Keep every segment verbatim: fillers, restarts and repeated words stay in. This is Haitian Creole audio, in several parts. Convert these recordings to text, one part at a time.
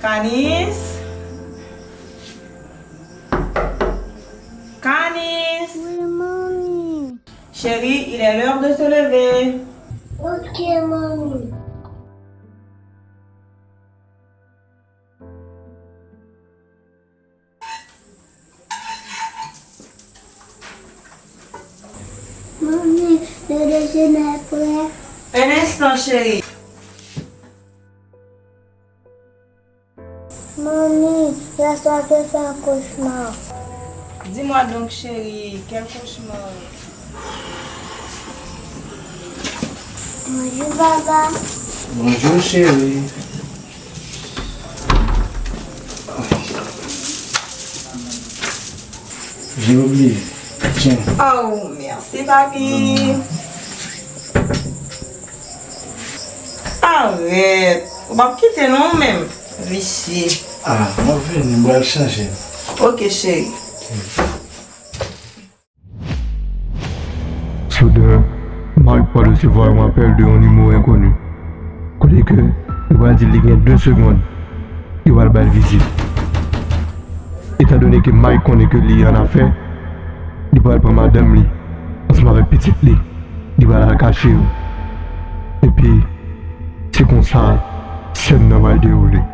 Kanis? Kanis? Oui, manmi. Chérie, il est l'heure de se lever. Ok, manmi. Manmi, le déjeuner est prêt. Un instant, chérie. Manmi, yè swa te fè yon kochma. Dis-moi donc, chérie, quel cauchemar? Bonjou, papa. Bonjou, cheri. J'ai oublié. Tiens. Oh, mèsi, papi. Arèt. Ou p ap kite non, ou menm. Visye. Ah, mwen vini, mwen al chanje. Ok, cheri. Soudan, Mike pa resevwa yon apèl de yon nimewo enkoni. Kote ke yo pral di li gen de segonn, yo pral ba l vizit. Etandone ke Mike konnen ke li an afè, li pral pran madanm li ansanm avèk pitit li, li pral al kache yo. Epi, se konsa sèn nan pral dewoule.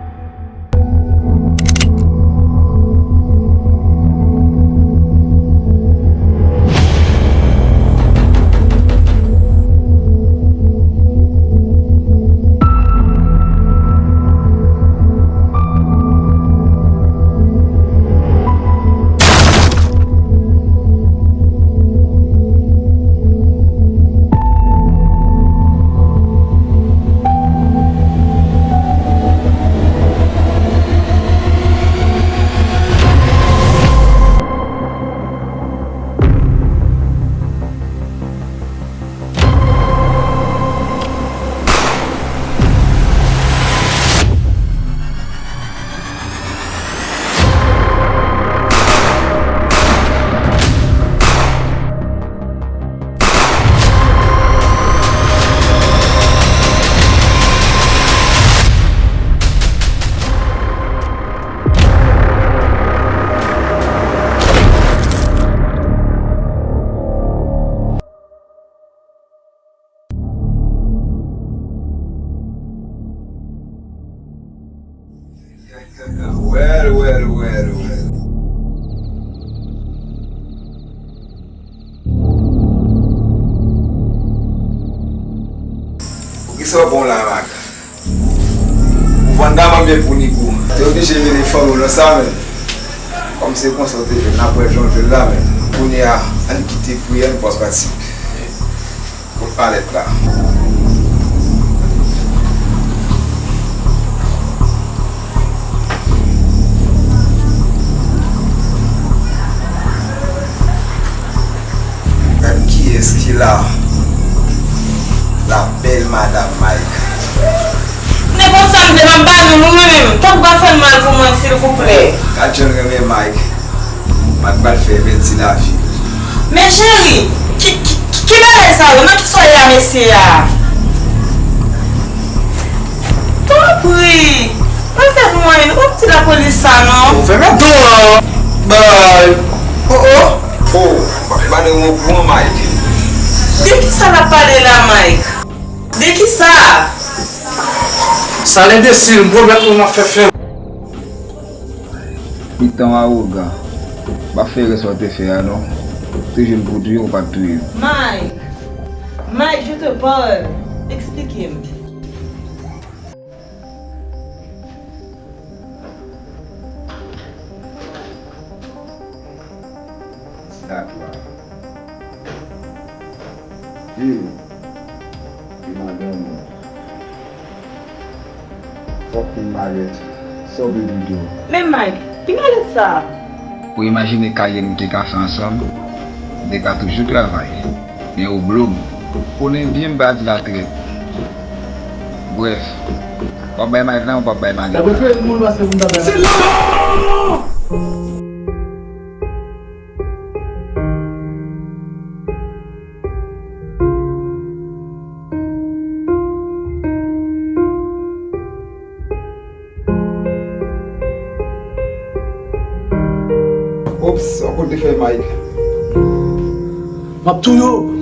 Well, well, well, well. Poukisa w bon la, Mike? Ou vann dam an byen pou ni gou. Te oblije vin fòme w nan sa, men. Kòm se konsa w te jwenn, n ap wè jan w jwe l la, men. Kounye a, ann kite priyè, ann pran pratik. Kout palèt la. Gad kiyès ki la. La belle madame Mike. Nenpòt sa m te nan ba nou, nou menm menm. Tankou pa fè l mal pou mwen, silvouplè. Gad jan l renmen Mike. Mike pral fè pèdi lavi l. Men cheri, ki, ki, ki bagay sa yo? Nan ki sa w ye a, mesye a? Tanpri, pa fè nou anyen, nou p ap di lapolis sa non. Ou fèmen do an. Bay. Oh, oh. Oh, ba, ba de mo pou an, Mike. De ki sa l ap pale la, Mike? De ki sa? Sal enbesil, m pwomèt ou m ap fè fè l. Pitan w awogan. M pa fè erè sa w te fè a non. Ou te jwenn pou touye m, ou pa t touye m. Mike! Mike, je te parle! Eksplike m. Sa kwa? Viv! Li madanm ou. Fòk li malèt. Sa w vle m di w? Men Mike, ki malèt sa a? Ou imajine karyè nou te ka fè ansanm? Nou te ka toujou travay. Men ou blo m. Ou konnen byen m pa di la trèt. Brèf, w ap bay Mike lan, ou p ap bay Mike lan. Se la! Fè Mike. M ap touye w.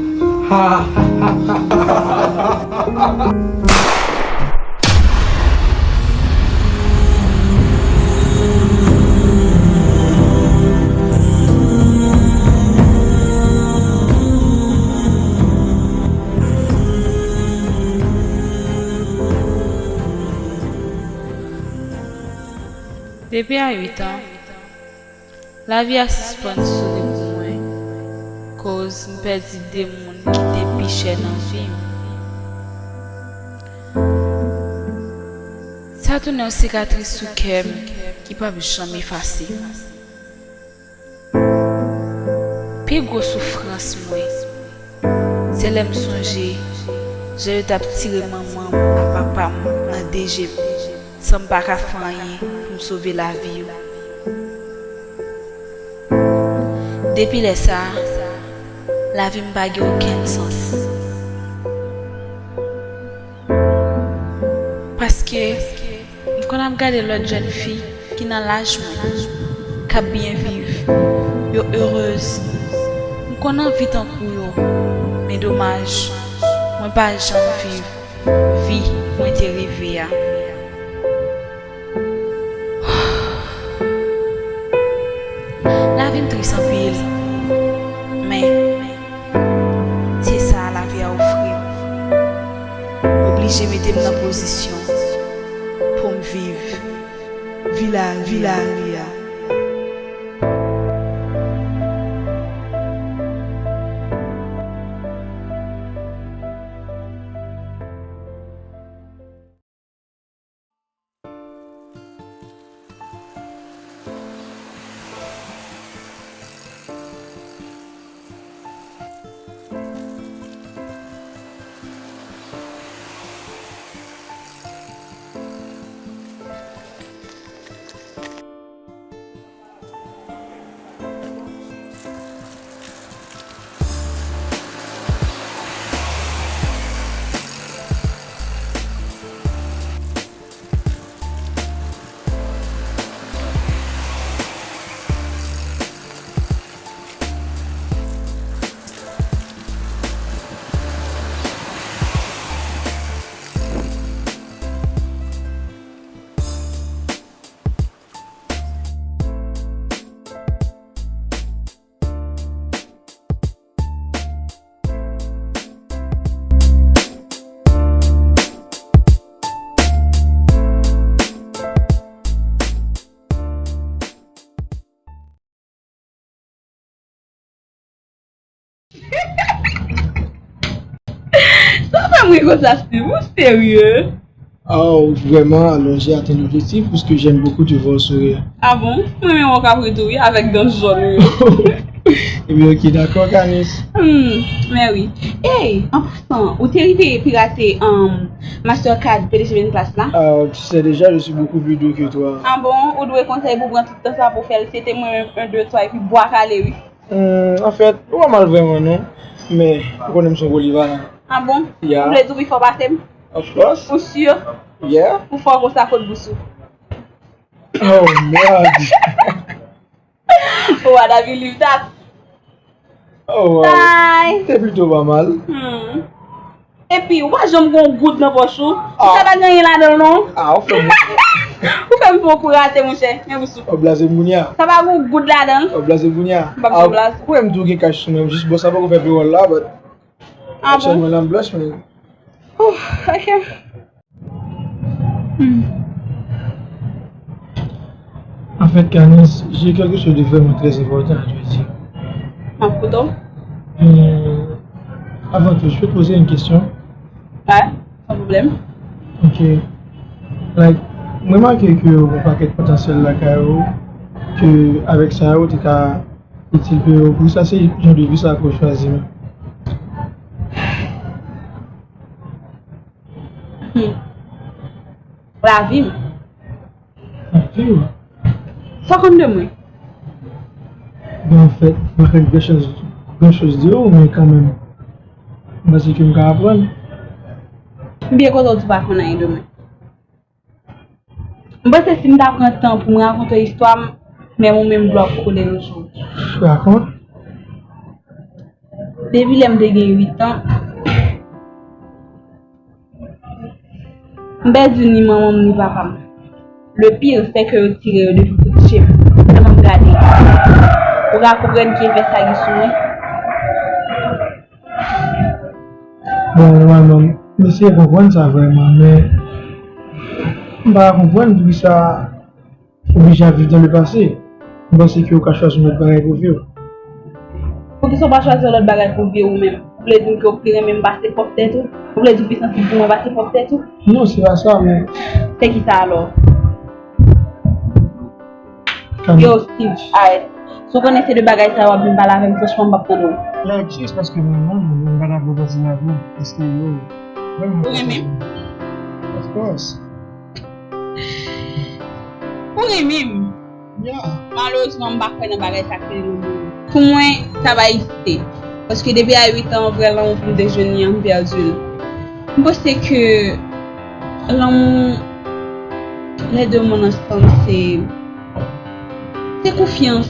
Depi a uit an, lavi a sispann souri pou mwen, koz m pèdi de moun ki te pi chè nan vi m. Sa tounen yon sikatris sou kè m ki p ap janm efase. Pi gwo soufrans mwen, se lè m sonje jan yo t ap tire manman m ak papa m nan de je m, san m pa ka fè anyen pou m sove lavi yo. Depi lè sa a, lavi m pa gen okenn sans. Paske m konn ap gade lòt jèn fi ki nan laj mwen, k ap byen viv, yo erez. M konn anvi tankou yo, men domaj, mwen pa janm viv vi mwen te reve a. Lavi m tris anpil, men se sa lavi a ofri m. Oblije mete m nan pozisyon pou m viv vi la, vi la, vi a. Sa fè m ri konsa, Steve, ou serye? Oh, vrèman, alò, j'ai atteint l'objectif puisque j'aime beaucoup te voir sourire. Ah bon? Mwen menm wè w k ap ri tou wi, avèk dans jòn ou yo. Ebyen, ok, dakò, Kanis. Hmm, men wi. Ey, an pasan, ou te rive pirate, um, Mastercard P D G Venn Plas la? Ah, tu sais déjà, je suis beaucoup plus doux que toi. Ah bon? Ou dwe konsèy pou pran tout tan sa pou fè l. Se te mwen menm, un, deux, trois, epi bwa kale, wi. Hmm, anfèt, ou pa mal vrèman, non. Men, ou konnen m se yon polivalan. Ah bon? Yeah. Ou vle di w pi fò pase m? Of course. Ou si? Yeah. Ou fò konsa kot bous ou? Oh, merde. Oh, I believe that. Oh, wow. Bye. Te plito pa mal. Hmm. Epi, ou pa janm gen yon goud nan pòch ou. Ah. Sa pa gen anyen ladan l, non. Ah, ou fè m. Ou fè m fè yon kou rate, monchè. Men bous ou. Ou blaze m kounye a. Sa pa gen yon goud ladan l. Ou blaze m kounye a. M p ap janm blaze. Ah, ou wè m tou gen kach sou mwen. Jis bon, sa poko fè pewòl la, but. Ah bon? Actuellement, la, m blush, men. Oh, ok. Hmm. En fait, Kanis, j'ai quelque chose de vraiment très important à te dire. M ap koute w. Mais avant tout, je peux te poser une question? Ouais, sans problème. Ok. Like, mwen remake ke ou gen yon pakèt potansyèl lakay ou, ke avèk sa yo, ou te ka itil peyi ou. Poukisa se jan de vi sa ke ou chwazi menm? Hmm. Lavi m. Lavi w? Sa w konn de mwen? Ben, anfèt, m pa konn gran choz, gran choz de ou, men kanmenm, m panse ke m ka aprann. M byen kontan w di w pa konn anyen de mwen. M panse si m ta pran tan pou m rakonte w istwa m, Men ou menm dlo ap koule yo sou ou. Rakont. Depi lè m te gen uit an, m pèdi ni manman m ni papa m. Le pire, se ke yo tire yo depi tout che m. Sèlman m gade. Ou ka konprann ki efè sa gen sou mwen? Bon, nòmalman, m eseye konprann sa vrèman, men m pa konprann poukisa oblije ap viv nan le pase. M panse ke ou ka chwazi yon lòt bagay pou vi w. Poukisa w pa chwazi yon lòt bagay pou vi w ou menm? Ou vle di m ke w pi renmen m pase pwòp tèt ou? Ou vle di w pi sansib pou mwen pase pwòp tèt ou? Non, se pa sa, men. Se ki sa alò? Yo, Steve, arèt. Si w konnen se de bagay sa yo w ap vin pale avè m, franchman, m p ap tande w. Like, just paske m renmen w, m pa t ap repanse lavi m. Paske, yo, ou renmen m? Of course. Ou renmen m? Yeah. Malerezman, m pa kwè nan bagay sa k rele lanmou. Pou mwen, sa pa egziste. Paske depi a uit an, vrè lanmou pou m te jwenn li an, m pèdi l. M panse ke lanmou, les deux moun ansanm, se, se konfyans.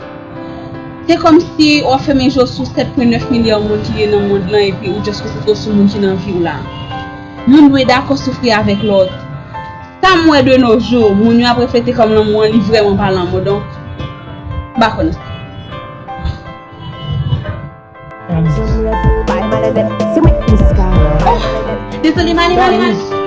Se kòmsi w ap fèmen je w sou sèt pwen nèf milya moun ki gen nan mond lan, epi ou just konsantre w sou moun ki nan vi w la. Youn dwe dakò soufri avèk lòt. Sa m wè de nos jours, moun yo ap reflete kòm lanmou an, li vrèman pa lanmou, donk, m pa kwè nan sa. Dezole, m ale, m ale, m ale.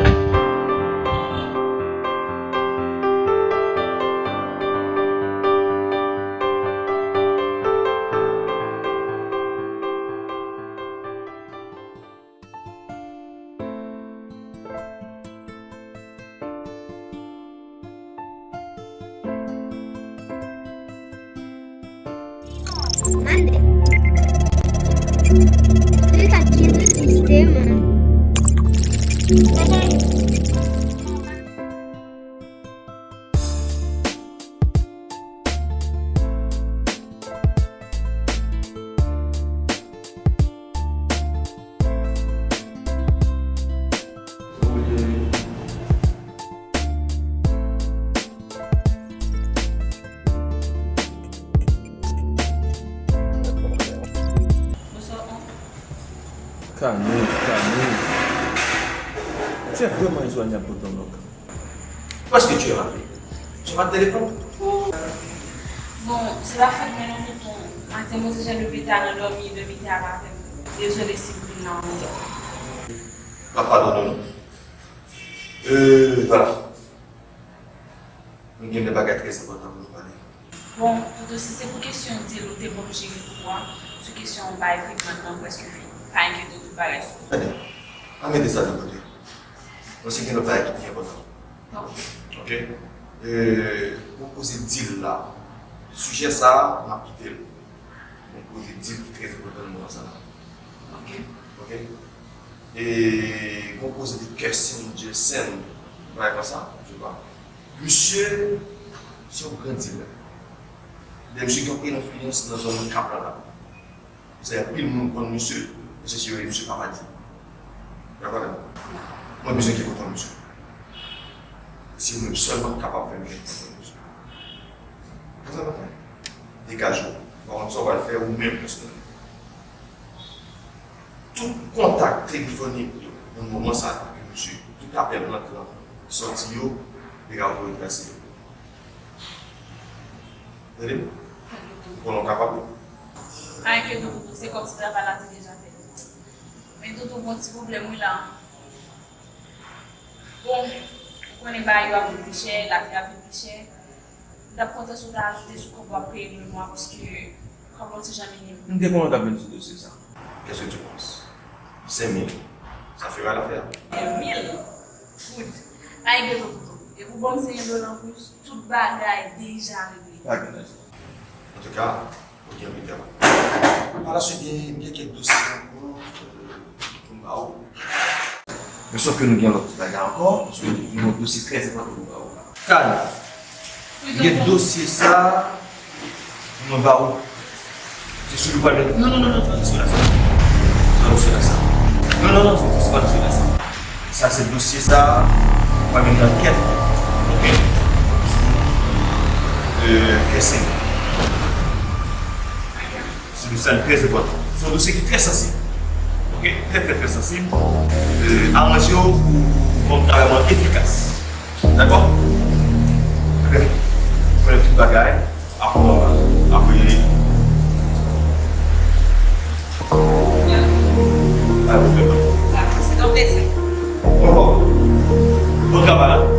Mande. Li ka kite sistèm an. Bonsoir, oncle. Camille, Camille. Tu es vraiment injoignable pour ton oncle. Où est-ce que tu es, ma fille? Tu n'as pas de téléphone? Bon, se pa fòt mwen non, tonton. Maten, mwen te leve ta nan dòmi, dòmi te ap avè m. Dezole si m vin la anlè. Pa padone nou. Euh, voilà. Nou gen de bagay trè enpòtan pou nou pale. Bon, tonton, si se pou kesyon dil ou te ban m jere pou mwen, sou kesyon bay Fridman nan, prèske fini. Pa enkyete w, tout bagay fini. Tande, ann mete sa de kote. Bon, se gen lòt bagay ki pi enpòtan. Ok. Ok? Euh, pou koze dil la, sijè sa a, m ap kite l. Gon koze dil ki trè enpòtan nan moman sa la. Ok. Ok? E gon koze de cursing, Jason, bagay konsa, je crois. Misye, se yon gran dilè. Lè misye gen yon enfliyans nan zòn Kap la la. Sa anpil moun konn misye, misye se yon misye pa pati. Dakò avè m? Mwen bezwen gen kontak misye. Se mwen sèlman ki kapab fè m gen kontak misye. Konsa pa fè. Degaje w. Pa konn sa w pral fè ou menm pèsonèlman. Tout kontak telefonik yo nan moman sa a avèk misye, tout apèl rantran, sòti yo, li ka voye trase yo. Tande? Konnen w kapab. Pa enkyete w, tonton, se kòmsi travay la te deja fèt. Men tonton, gon ti pwoblèm wi la. Bon, ou konnen bagay yo ap vin pi chè, lavi ap vin pi chè. M t ap kontan si w ta ajoute sou kòb w ap peye m le mwa, paske kòb la yon ti jan minim. M te konnen w t ap vin sou dosye sa. Qu'est-ce que tu penses? Cinq mille. Ça fera l'affaire. Cinq mille? Good. Pa enkyete w, tonton. Epi w ban m senk dola anplis, tout bagay deja regle. Pa gen anyen. Antouka, ou gen anpil travay. Pa la swit, gen, gen kèk dosye ankò, euh, pou m ba ou. Men sòf ke nou gen lòt bagay ankò, paske nou gen yon dosye trè enpòtan pou ba ou la. Kay, gen dosye sa, mwen ba ou. Se sou li pral mete. Non, non, non, non, se pa dosye la sa. Se pa dosye la sa. Non, non, non, se, se pa dosye la sa. Sa se dosye sa, pral mete ankèt. Ok. Sou, euh, kè senk. Dosye sa trè enpòtan. Se yon dosye ki trè sansib. Oke? Trè, trè, trè sansib. E, aranje w pou yon travay efikas. Dakò? Trè byen. Konnen tout bagay. Apre, apre. Ay, ou fè bon. Se yon plezi. Bon, bon. Bon travay, hein?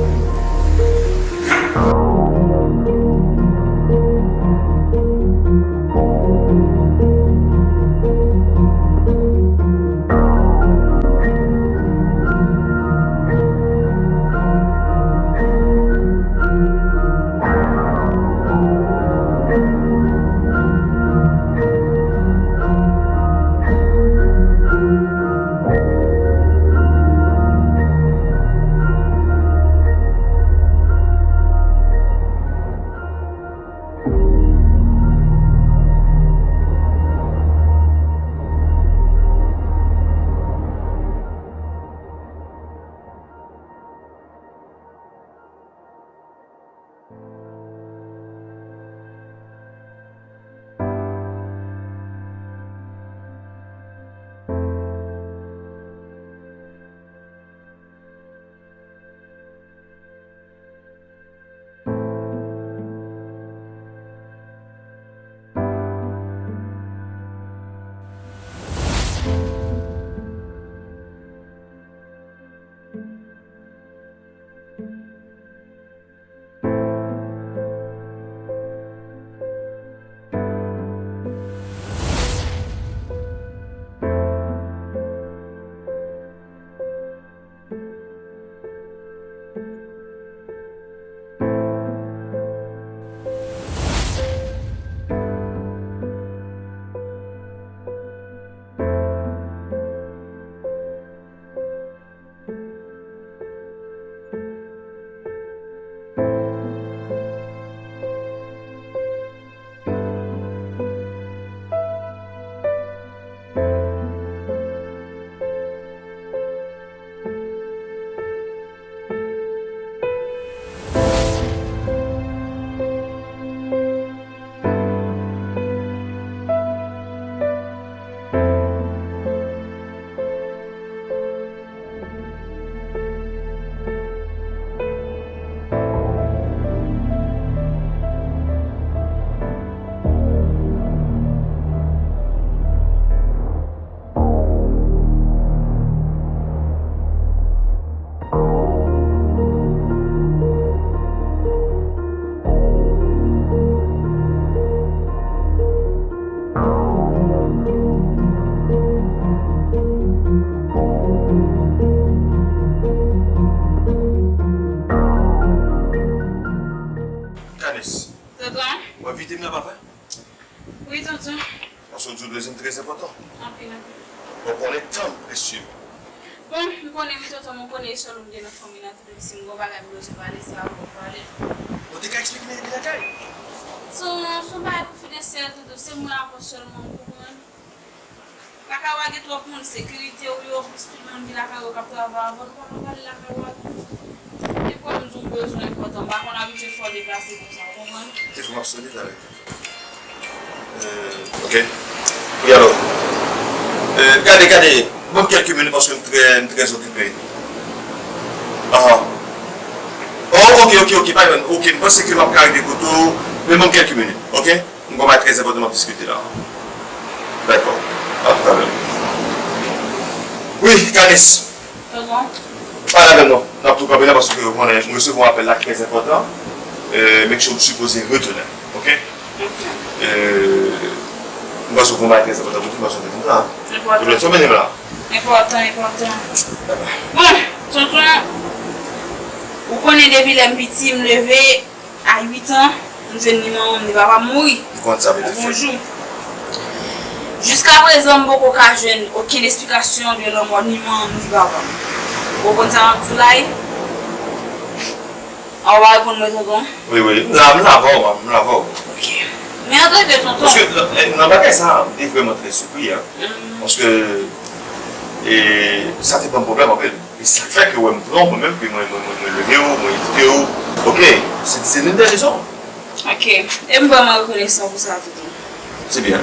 Kanis. Tonton. W ap envite m la, pa vre? Wi, tonton. Paske w di w bezwen m trè enpòtan. Anpil, anpil. Bon, konnen tan m presye. Bon, m konnen wi, tonton, m konnen e sèl ou m gen nan fanmi nan, tonton, si m gon bagay m bezwen pale, se avè w m pale. Ou te ka eksplike m depi lakay. Se yon, se yon bagay konfidansyèl, tonton, se mwen avè w sèlman, ou konprann? Lakay w la gen twòp moun, sekirite w yo, plis tout moun ki lakay w yo k ap travay avè w, nou pa ka pale lakay w la, tonton. Gen pwoblèm di w bezwen enpòtan, m pa konn abitye fè w deplase konsa, ou konprann? Te fè m ap sone talè. Euh, ok. Wi, alò. Euh, gade, gade, ban m kèlke minit paske m trè, m trè okipe. Ah. Oh, ok, ok, ok, pa gen, ok, m panse ke m ap ka rive kote w, men ban m kèlke minit, ok? M gon bagay trè enpòtan m ap diskite la. Dakò. A toutalè. Wi, Kanis. Tonton. Pale avè m non. N ap tou kanpe la paske ou konnen m resevwa yon apèl la ki trè enpòtan. Euh, make sure m sipoze retounen. Ok? Ok. Euh, m panse ou gon bagay trè enpòtan pou di m paske w te vin la. Enpòtan. Ou lè sou mennen m la. Enpòtan, enpòtan. Bon, tonton, ou konnen depi lè m piti, m leve, a uit an, m jwenn ni manman m ni papa m mouri. Ou konn sa m te fè. Bonjou. Jiskaprezan, m poko ka jwenn okenn esplikasyon de lanmò ni manman m ni papa m. Ou konn sa m ap di w la ye? A, ou pa reponn mwen, tonton? Wi, wi. M la, m la avè w, m la avè w. Ok. Men antre de tonton. Paske, nan, nan bagay sa, m te vrèman trè sipri, hein. Mm. Paske, e, sa te ban m pwoblèm anpil. E sa k fè ke w wè m pran w mwen menm, ke mwen, mwen, mwen, mwen leve w, mwen edike w. Ok, se, se l'une des raisons. Ok. E m vrèman rekonesan pou sa, tonton. Se byen.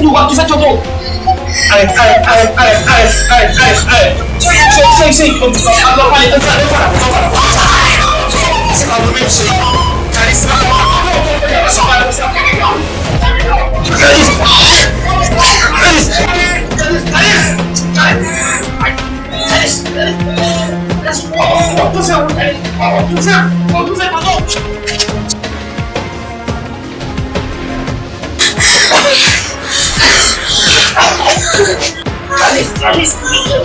Seyid, w ap toufe tonton. Alèz, alèz, alèz, alèz, alèz, alèz, alèz, alèz. Seyid, Seyid, Seyid, Seyid, an nou pale, an nou pale, an nou pale. Se pa mwen menm, Seyid. Kalis, se pa mwen. Kalis, Kalis, Kalis, Kalis, Kalis.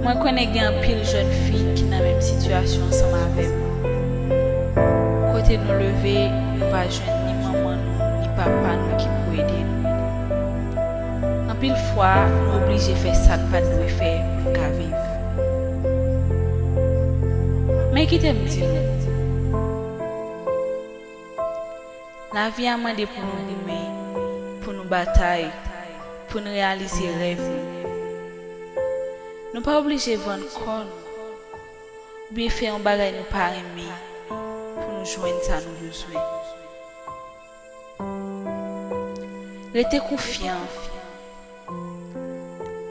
Mwen konnen gen anpil jèn fi ki nan menm sitiyasyon ansanm avè m. Kote nou leve, nou pa jwenn ni manman nou, ni papa nou ki pou ede nou. Anpil fwa, nou oblije fè sa n pa t dwe fè pou n ka viv. Men kite m di nou, lavi a mande pou nou goumen, pou nou batay, pou n reyalize rèv nou. Nou pa oblije vann kò nou, oubyen fè yon bagay nou pa renmen pou nou jwenn sa nou bezwen. Rete konfyan,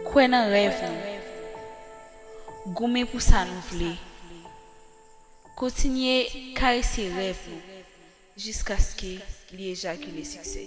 kwè nan rèv nou, goumen pou sa nou vle. Kontinye karese rèv nou jiskaske li ejakile siksè.